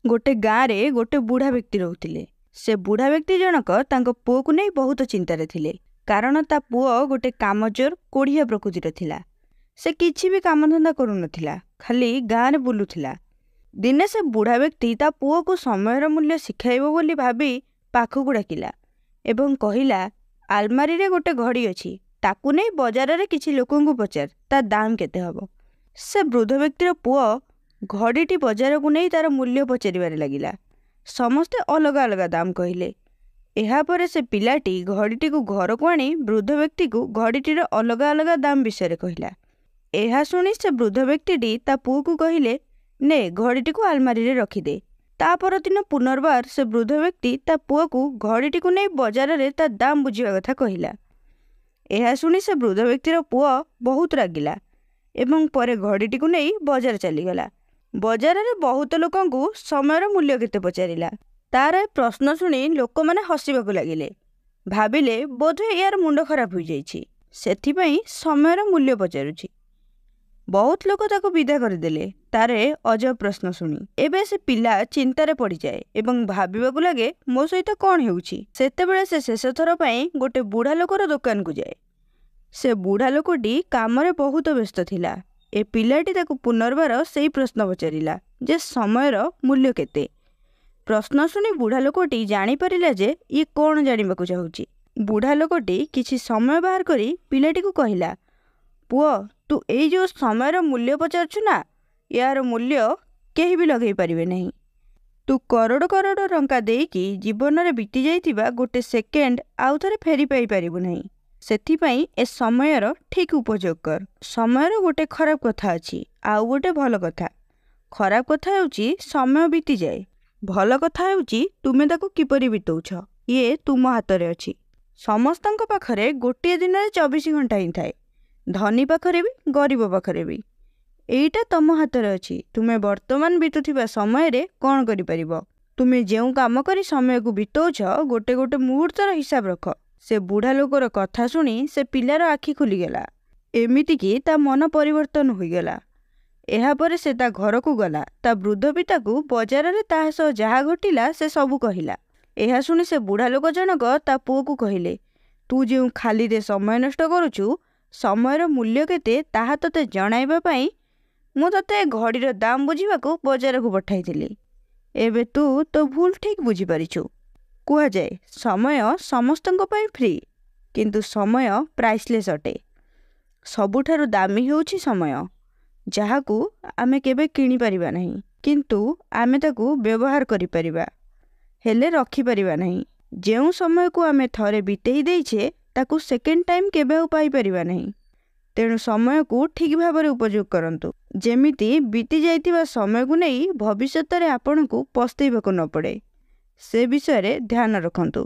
ଗୋଟେ ଗାଁରେ ଗୋଟେ ବୁଢ଼ା ବ୍ୟକ୍ତି ରହୁଥିଲେ। ସେ ବୁଢ଼ା ବ୍ୟକ୍ତି ଜଣକ ତାଙ୍କ ପୁଅକୁ ନେଇ ବହୁତ ଚିନ୍ତାରେ ଥିଲେ, କାରଣ ତା ପୁଅ ଗୋଟେ କାମଚୋର, କୋଢ଼ିଆ ପ୍ରକୃତିର ଥିଲା। ସେ କିଛି ବି କାମଧନ୍ଦା କରୁନଥିଲା, ଖାଲି ଗାଁରେ ବୁଲୁଥିଲା। ଦିନେ ସେ ବୁଢ଼ା ବ୍ୟକ୍ତି ତା ପୁଅକୁ ସମୟର ମୂଲ୍ୟ ଶିଖାଇବ ବୋଲି ଭାବି ପାଖକୁ ଡାକିଲା ଏବଂ କହିଲା, ଆଲମାରିରେ ଗୋଟେ ଘଡ଼ି ଅଛି, ତାକୁ ନେଇ ବଜାରରେ କିଛି ଲୋକଙ୍କୁ ପଚାର ତା ଦାମ କେତେ ହେବ। ସେ ବୃଦ୍ଧ ବ୍ୟକ୍ତିର ପୁଅ ଘଡ଼ିଟି ବଜାରକୁ ନେଇ ତାର ମୂଲ୍ୟ ପଚାରିବାରେ ଲାଗିଲା। ସମସ୍ତେ ଅଲଗା ଅଲଗା ଦାମ କହିଲେ। ଏହାପରେ ସେ ପିଲାଟି ଘଡ଼ିଟିକୁ ଘରକୁ ଆଣି ବୃଦ୍ଧ ବ୍ୟକ୍ତିକୁ ଘଡ଼ିଟିର ଅଲଗା ଅଲଗା ଦାମ ବିଷୟରେ କହିଲା। ଏହା ଶୁଣି ସେ ବୃଦ୍ଧ ବ୍ୟକ୍ତିଟି ତା ପୁଅକୁ କହିଲେ, ନେ ଘଡ଼ିଟିକୁ ଆଲମାରିରେ ରଖିଦେ। ତା ପରଦିନ ପୁନର୍ବାର ସେ ବୃଦ୍ଧ ବ୍ୟକ୍ତି ତା ପୁଅକୁ ଘଡ଼ିଟିକୁ ନେଇ ବଜାରରେ ତା ଦାମ ବୁଝିବା କଥା କହିଲା। ଏହା ଶୁଣି ସେ ବୃଦ୍ଧ ବ୍ୟକ୍ତିର ପୁଅ ବହୁତ ରାଗିଲା ଏବଂ ପରେ ଘଡ଼ିଟିକୁ ନେଇ ବଜାର ଚାଲିଗଲା। ବଜାରରେ ବହୁତ ଲୋକଙ୍କୁ ସମୟର ମୂଲ୍ୟ କେତେ ପଚାରିଲା। ତାର ଏ ପ୍ରଶ୍ନ ଶୁଣି ଲୋକମାନେ ହସିବାକୁ ଲାଗିଲେ। ଭାବିଲେ ବୋଧହୁଏ ୟାର ମୁଣ୍ଡ ଖରାପ ହୋଇଯାଇଛି, ସେଥିପାଇଁ ସମୟର ମୂଲ୍ୟ ପଚାରୁଛି। ବହୁତ ଲୋକ ତାକୁ ବିଦା କରିଦେଲେ ତାର ଏ ଅଜବ ପ୍ରଶ୍ନ ଶୁଣି। ଏବେ ସେ ପିଲା ଚିନ୍ତାରେ ପଡ଼ିଯାଏ ଏବଂ ଭାବିବାକୁ ଲାଗେ, ମୋ ସହିତ କ'ଣ ହେଉଛି। ସେତେବେଳେ ସେ ଶେଷଥର ପାଇଁ ଗୋଟେ ବୁଢ଼ା ଲୋକର ଦୋକାନକୁ ଯାଏ। ସେ ବୁଢ଼ା ଲୋକଟି କାମରେ ବହୁତ ବ୍ୟସ୍ତ ଥିଲା। ଏ ପିଲାଟି ତାକୁ ପୁନର୍ବାର ସେଇ ପ୍ରଶ୍ନ ପଚାରିଲା ଯେ ସମୟର ମୂଲ୍ୟ କେତେ। ପ୍ରଶ୍ନ ଶୁଣି ବୁଢ଼ା ଲୋକଟି ଜାଣିପାରିଲା ଯେ ଇଏ କ'ଣ ଜାଣିବାକୁ ଚାହୁଁଛି। ବୁଢ଼ା ଲୋକଟି କିଛି ସମୟ ବାହାର କରି ପିଲାଟିକୁ କହିଲା, ପୁଅ, ତୁ ଏଇ ଯେଉଁ ସମୟର ମୂଲ୍ୟ ପଚାରୁଛୁ ନା, ଏହାର ମୂଲ୍ୟ କେହି ବି ଲଗାଇ ପାରିବେ ନାହିଁ। ତୁ କରୋଡ଼ କରୋଡ଼ ଟଙ୍କା ଦେଇକି ଜୀବନରେ ବିତି ଯାଇଥିବା ଗୋଟେ ସେକେଣ୍ଡ ଆଉ ଥରେ ଫେରି ପାଇପାରିବୁ ନାହିଁ। ସେଥିପାଇଁ ଏ ସମୟର ଠିକ୍ ଉପଯୋଗ କର। ସମୟର ଗୋଟେ ଖରାପ କଥା ଅଛି ଆଉ ଗୋଟେ ଭଲ କଥା। ଖରାପ କଥା ହେଉଛି ସମୟ ବିତିଯାଏ, ଭଲ କଥା ହେଉଛି ତୁମେ ତାକୁ କିପରି ବିତଉଛ, ଇଏ ତୁମ ହାତରେ ଅଛି। ସମସ୍ତଙ୍କ ପାଖରେ ଗୋଟିଏ ଦିନରେ 24 ଘଣ୍ଟା ହିଁ ଥାଏ, ଧନୀ ପାଖରେ ବି ଗରିବ ପାଖରେ ବି। ଏଇଟା ତମ ହାତରେ ଅଛି, ତୁମେ ବର୍ତ୍ତମାନ ବିତୁଥିବା ସମୟରେ କ'ଣ କରିପାରିବ। ତୁମେ ଯେଉଁ କାମ କରି ସମୟକୁ ବିତଉଛ, ଗୋଟେ ଗୋଟେ ମୁହୂର୍ତ୍ତର ହିସାବ ରଖ। ସେ ବୁଢ଼ା ଲୋକର କଥା ଶୁଣି ସେ ପିଲାର ଆଖି ଖୋଲିଗଲା, ଏମିତିକି ତା ମନ ପରିବର୍ତ୍ତନ ହୋଇଗଲା। ଏହାପରେ ସେ ତା ଘରକୁ ଗଲା। ତା ବୃଦ୍ଧ ପିତାକୁ ବଜାରରେ ତାହା ସହ ଯାହା ଘଟିଲା ସେ ସବୁ କହିଲା। ଏହା ଶୁଣି ସେ ବୁଢ଼ା ଲୋକ ଜଣକ ତା ପୁଅକୁ କହିଲେ, ତୁ ଯେଉଁ ଖାଲିରେ ସମୟ ନଷ୍ଟ କରୁଛୁ, ସମୟର ମୂଲ୍ୟ କେତେ ତାହା ତୋତେ ଜଣାଇବା ପାଇଁ ମୁଁ ତୋତେ ଘଡ଼ିର ଦାମ ବୁଝିବାକୁ ବଜାରକୁ ପଠାଇଥିଲି। ଏବେ ତୁ ତୋ ଭୁଲ ଠିକ୍ ବୁଝିପାରିଛୁ। କୁହାଯାଏ ସମୟ ସମସ୍ତଙ୍କ ପାଇଁ ଫ୍ରି, କିନ୍ତୁ ସମୟ ପ୍ରାଇସଲେସ୍ ଅଟେ। ସବୁଠାରୁ ଦାମୀ ହେଉଛି ସମୟ, ଯାହାକୁ ଆମେ କେବେ କିଣିପାରିବା ନାହିଁ, କିନ୍ତୁ ଆମେ ତାକୁ ବ୍ୟବହାର କରିପାରିବା, ହେଲେ ରଖିପାରିବା ନାହିଁ। ଯେଉଁ ସମୟକୁ ଆମେ ଥରେ ବିତେଇ ଦେଇଛେ ତାକୁ ସେକେଣ୍ଡ ଟାଇମ୍ କେବେ ଆଉ ପାଇପାରିବା ନାହିଁ। ତେଣୁ ସମୟକୁ ଠିକ୍ ଭାବରେ ଉପଯୋଗ କରନ୍ତୁ, ଯେମିତି ବିତି ଯାଇଥିବା ସମୟକୁ ନେଇ ଭବିଷ୍ୟତରେ ଆପଣଙ୍କୁ ପସ୍ତେଇବାକୁ ନ ପଡ଼େ, ସେ ବିଷୟରେ ଧ୍ୟାନ ରଖନ୍ତୁ।